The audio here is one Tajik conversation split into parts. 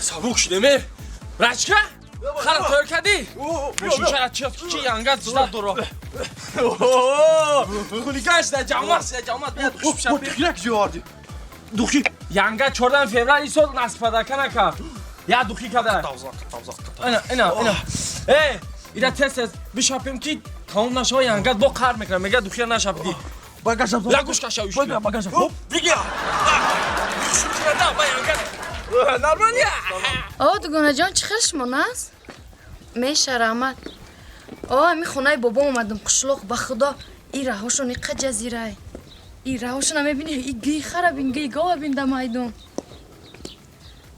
Сабук шудем, э? Рачка? Хара тайёр кардӣ? Мошинчара чӣ янгат ждат доро. Хулиган шуда, ҷамоат шуда, ҷамоат биёд хушб шаб. Духи куҷо овардӣ? Духи янга 14 феврал ин сол насбадака накард. Я духи када. Ина, ина, ина. Э, ира тез тез бишапем ки тамом нашава янгат бо қар мекунам. Мега духия нашапидӣ. Багажам. Лягушка ша ушки. Багажам. Хоп, биги. Шукра ба янгат. Нормально. О, дугонаҷон, чӣ хел шумо наст? Меша, раҳмат. О, ами хонаи бобом омадам, қишлоқ, ба худо, и раҳошон иқа ҷазирай. И раҳошона мебини, и гии хара бин, гии гова бин да майдон.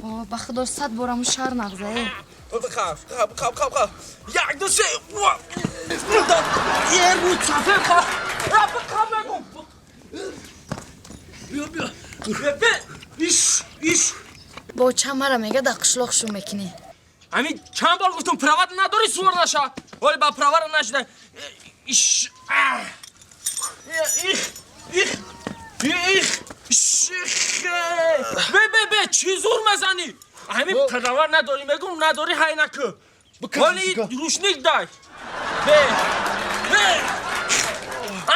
О, ба худо, сад бор аму шаҳр нағза, э. Хап, хап, хап, хап, хап. Як, ду, се. Е, рӯд сафер хап. Раб, хап мегум. Биё, биё. Бе, иш, иш. Бо ча мара мега дар қишлоқ шу мекунӣ? Ами чанд бор гуфтум права надори сувор наша. Вале ба правара нашида. Иш. Их, их, их, иш. Бе, бе, бе, чӣ зур мезанӣ? Ами права надори мегум, надори ҳай накӯ. Вале рушник дай. Бе, бе.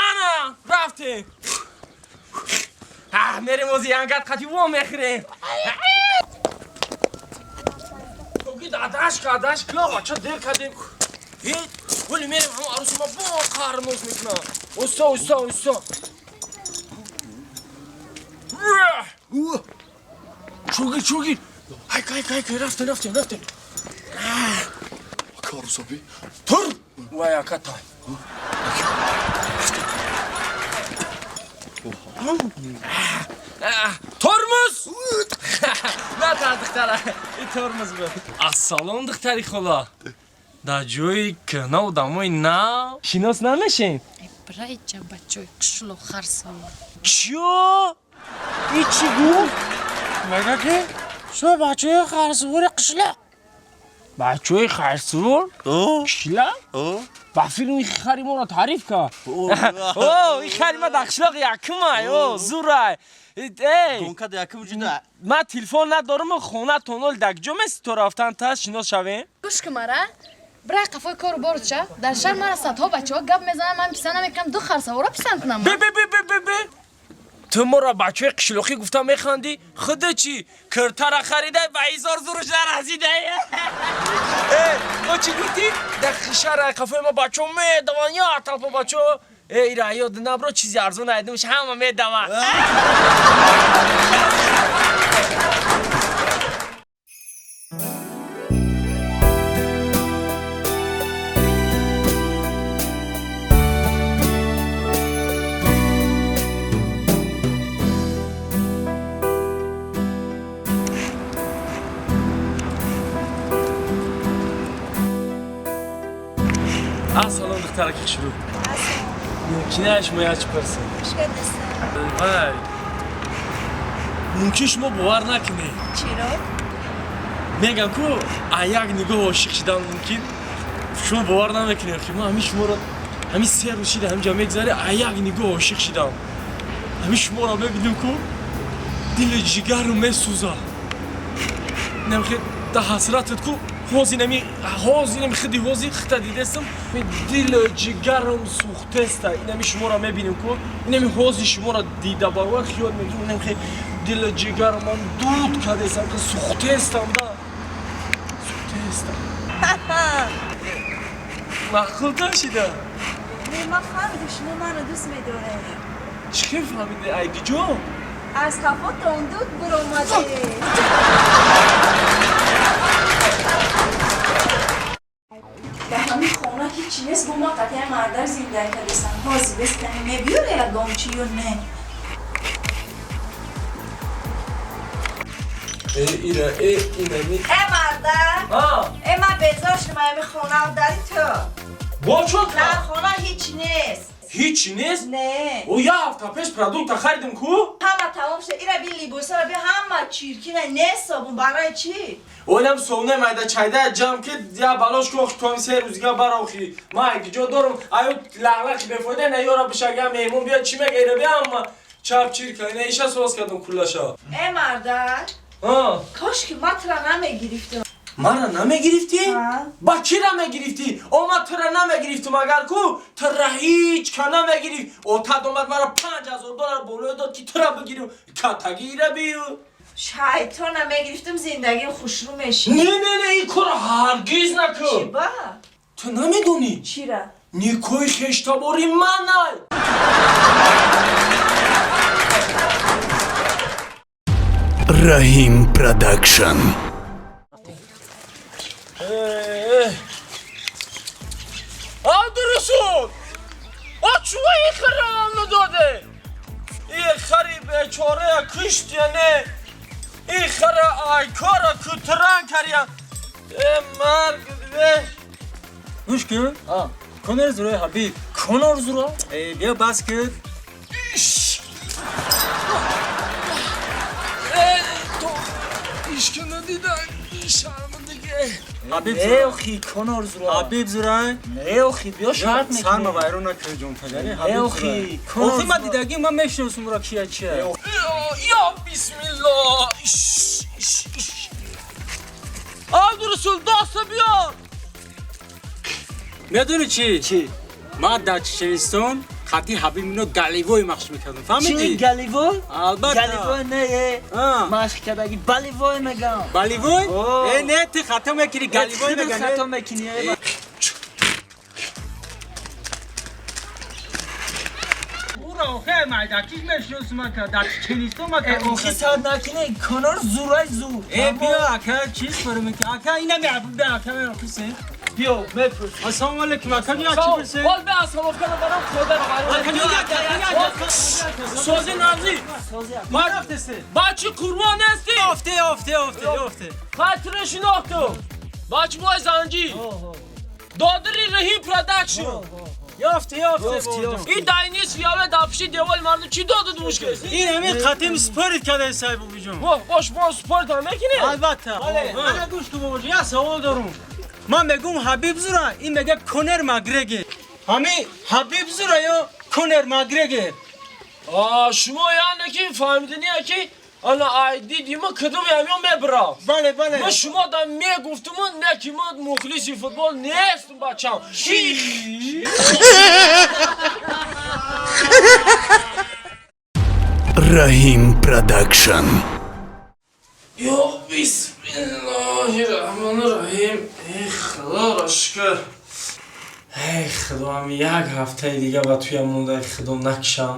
Ана, рафтем. Мерем ози янгат қати во мехӯрем. Дадаш кадаш ка бача дер кардем. Вале мерем ҳам арӯси ма бо қарноз мекунам. Уста, уста, уста. Чугир, чугир. Ҳай, ҳай, ҳай, ҳай, рафтем, рафтем, рафтем. Карусоби. Тур! Вай, ака тай. Тормоз! На тар духтара, и тормоз буд. Ассалом, духтари хола. Дар ҷои кӯҳна одамои нав шинос намешем? Брайча, бачои қишлоқ харсавор. Чё? И чӣ гуфт? Мега ки шумо бачаҳои харсувори қишлоқ. Бачаҳои харсувор? Қишлоқ? Ба филми хари моро таъриф кард. О, и хари ма дар қишлоқ якумай, о, зурай. Эй, Гонкада якум ҷуда. Ман телефон надорам, хона тонол дар куҷо меси то рафтан та шинос шавем? Гӯш кун мара. Брай қафои кору бору ча. Дар шаҳр мара садҳо бачаҳо гап мезананд, ман писанд намекунам, ду харсавора писанд кунам. Бе, бе, бе, бе, бе, бе. Ту моро бачаҳои қишлоқӣ гуфта механдӣ, худа чӣ? Киртара харидай, ба изор зуруш нарасидай. Э, мо чӣ гуфтӣ? Дар шаҳр қафои ма бачаҳо медаванд, я талпа бачаҳо. Э, ира ёд набро, чизи арзон айдумш ҳама медаванд. Ассалом, духтараки хушрӯ. Мумкина шумо як чӣ пурсем? Вай. Мумкин шумо бовар накунед. Чиро? Мегам ку, а як нигоҳ ошиқ шидан мумкин. Шумо бовар намекунед, ки ман ҳамин шуморо ҳамин се рӯз шида ҳаминҷа мегзаре, а як нигоҳ ошиқ шидам. Ҳамин шуморо мебинем ку, дили ҷигару месӯзад. Намхе да ҳасратат ку, ҳозир нами ҳозир нами хиди ҳозир хита дидестам, дили ҷигарам сӯхтеста. Инами шуморо мебинем ку, инами ҳозир шуморо дида баровар хиёл мекунам, инамхе дили ҷигарамам дуд кардестам, сӯхтестам да. Сӯхтестам. Маъқул шида? Не, ман фаҳмидам, шумо маро дӯст медоред. Чӣ хел фаҳмиде? Ай куҷо? Аз қафотон дуд буромаде. Дар ҳамин хона ҳичи нест, бо ман қатъиян мардак зиндагӣ кардестам. Ҳозир бес кани мебиёре ягон чи ё не? Э, ира, э, инами. Э, мардак! А, Э, ман безор шудам ҳамин хонав дари ту. Бо чо Дар хона ҳичи нест. Ҳичи нест? Не. О, як ҳафта пеш продукта харидем ку? Ҳама тамом шуда. Ира би, либосара би, ҳама чиркина, нест собун. Барои чӣ? Оинам совне майда чайда ҷам ки я балош ку охи туам се рӯзига барохи. Ман куҷо дорум? Аю лағлақи бефоида на ёра бишага меҳмон биё чӣ мега ира би ҳама чап чир ка ина иша соз кардам куллаша. Э, мардак. Кош ки ман тура намегирифтам. Мара намегирифтӣ? Ба кира мегирифтӣ? О, ман тура намегирифтум, агар ку тура ҳеҷ ка намегирифт. Отат омад, мара 5000 доллар болоя дод, ки тура бигирим, катагира бию. Шайтона мегирифтам, зиндагим хушрӯ мешид. Не, не, не, ин кора ҳаргиз накун. Чӣ ба? Ту намедонӣ? Чира? Никои хештабори манай. Раҳим Продакшн. Абдурасул! А чува ин хара надоде? Ин хари бечора кушт, не? Ин хара айкора кутран каря. Э, марг бе. Гӯш кун. Конор зурои Ҳабиб. Конор зуро? Э, биё, бас кун. Э, то ишкина дида шармандагӣ. Ҳабиб Не зуро. охи, Конор зуро. Ҳабиб зурай. Не охи, биё, шарт Сарма мекунем. вайрон накун, ҷон падари. Не Ҳабиб охи, зурай. Конор Охи, ман зура. дидагӣ, ман мешиносум ура, кия чия. Я бисмиллоҳ. Иш, иш, иш. Абдурасул, даста биёр. Медонӣ чӣ? Чӣ? Ман дар Чеченистон хати Ҳабиб ино галевой машқ мекардам. Чӣ Фаҳмидӣ? галевой? Албатта. Галевой не, э. А. Машқ кардаги болевой мегам. Болевой? О. Э, не, ты хато мекунӣ, галевой Худат меган. хато мекунӣ. Э. Ура охе майдакиш мешиносум ака, дар Чеченистон ма Э, охи, сад накунӣ, Конор зурай зур. Э, биё, ака, чиз фарм мекунӣ? Ака, ина меҳбуб, ака, мехӯсем. Биё, мепурс. Ассалому алайкум, ака, биё, чӣ пурсем? Бол бе, остановка барам, худо Ака, биё, ака, биё, ака. Сози нағзӣ. Ма рафтеси? Бачи, қурбон нестӣ? Ёфте, ёфте, ёфте, ёфте. Хатира шинохтум. Бачи бой занҷи. Додари Раҳим Продакшн. Ёфте, ёфте, бобоҷон. Ин дайнис фияле дар пишти деволи мардум чӣ додуд мушкеси? Ин ҳамин қатим спорит кадаи, сай, бобоҷон. Воҳ, бош, бо спорт ҳам мекунӣ? Албатта. Ана, гӯш кун, бобоҷон, як савол дорум. Ман мегӯм Ҳабиб зура, ин мега Конер Макгрегор. Ҳамин Ҳабиб зура ё Конер Макгрегор? А, шумо яъне ки фаҳмидания ки ана ай дидима кадом ямё мебра. Бале, бале. Ма шумо да мегуфтуму, не ки ма мухлиси футбол нестум, бачам. Чи? Раҳим Продакшн. Ё бисмиллоҳи раҳмони раҳим. Эй Худоро шукр. Эй Худо, ҳами як ҳафтаи дига ба туя монда, Худо, накшам.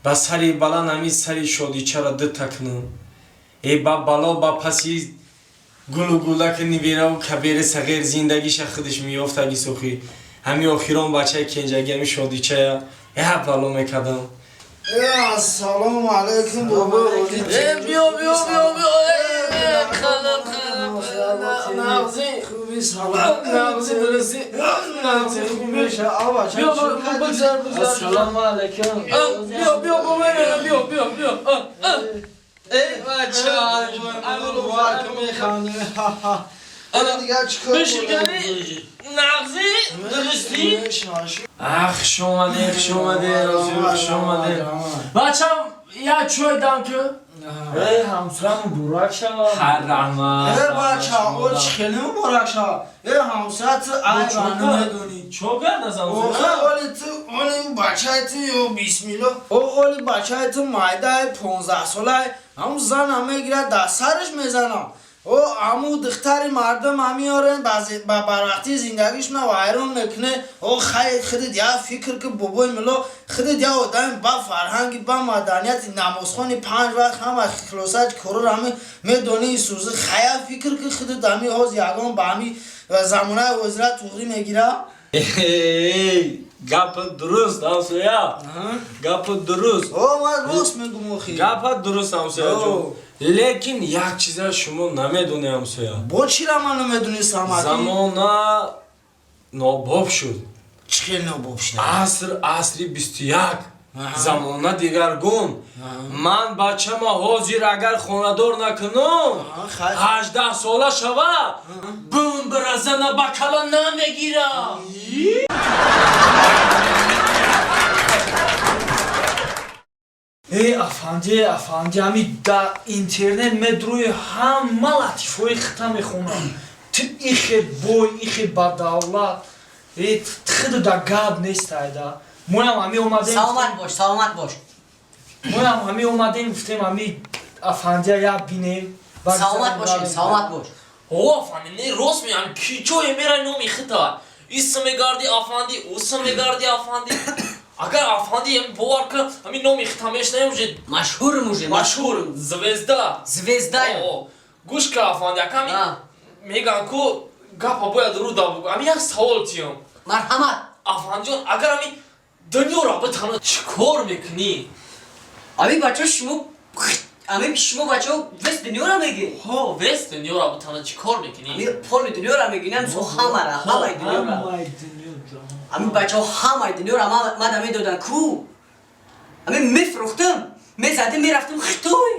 Ба сари баланд ҳами сари шодичаро дута кунам. Э, ба бало, ба паси гулу гулаки нибираву кабери сағир зиндагиша худаш меёфтаги сухӣ. Ҳами охирон бачаи кенҷаги, ҳами шодичая як бало мекардам. Ассалому алайкум, бобо. Э, биё, биё, биё, биё. Э, қалам, қалам, нағзи. Хуби, салом. Нағзи, дурусти. Нағзи, хуби. Биё, бигзар, бигзар. Ассалому алайкум. Биё, биё, бо ман, биё, биё, биё. Э, бача. Дигар чӣ кор? Бишикани, нағзи, дурусти. Ах, хуш омадед, хуш омадед, розӣ, хуш омадед. Бачам, як чой дам ку. Э, ҳамсоя муборак шавад. Ҳар раҳмат. Э, бача, о, чӣ хеле муборак шавад. Э, ҳамсоя, ту айба намедонӣ. Чо кард аз Охе, оли ту, оли бачаи ту, ё бисмилло. О, оли бачаи ту майдаи 15-солаи, ҳамун зана мегирад, дар сараш мезанам. О, ҳамун духтари мардум меорен, ба барвақтии зиндагишона вайрон мекуне. О, хай, худит як фикр ки, бобои мило, худит як одами ба фарҳанги, ба маданияти, намозхони панҷ вақт, ҳама хилосаи корро ҳами медонӣ, сӯзи. Хая, фикр ки, худит ҳами ҳоз ягон ба ҳами замонаи ҳозира туғрӣ мегира. Гапа дуруст, ҳамсоя, гапа дуруст. О, ман рост мегум, охи. Гапа дуруст, ҳамсояҷон, лекин як чиза шумо намедонед, ҳамсоя. Бо чира ман намедонистам? Замона нобоб шуд. Чӣ хел нобоб шуд? Аср асри 21, замона дигаргун. Ман бачама ҳозир агар хонадор накунам, 18 сола шава, бумбразана ба кала намегирам. Эй, афанди, афанди, ҳами дар интернет медрӯи, ҳама латифҳои хита мехонам. Ту ихе бой, ихе бадавлат. Э, хиду да гап нест айда. Моям ҳами омадем. Саломат бош, саломат бош. Моям ҳами омадем, гуфтем, ҳами афандия як бинем. Саломат бошед, саломат бош. О, афанди, не, рост мегӯям, ки ҷое мерай, номи хита исм мегарди, афанди, усм мегарди, афанди. Агар, афанди, ҳами бовар кун, ҳами номи хита мешнавем, уже Машҳурм уже. Машҳур, звезда. Звезда. О, гӯш ка, афанди, аками меган ку гапа бояд рӯ да бугӯ. Ами як савол тиём. Марҳамат. Афандиҷон, агар ами дунёро битана, чӣ кор мекунӣ? Ами бачо, шумо, ами шумо, бачо, весь дунёра меги? Ҳо, весь дунёро битана, чӣ кор мекунӣ? Ами полный дунёра мегинам, со ҳамара, ҳамаи дунёра. Ами бачо, ҳамаи дунёра мада медодан ку, ами мефурӯхтам, мезадим, мерафтам Хитой.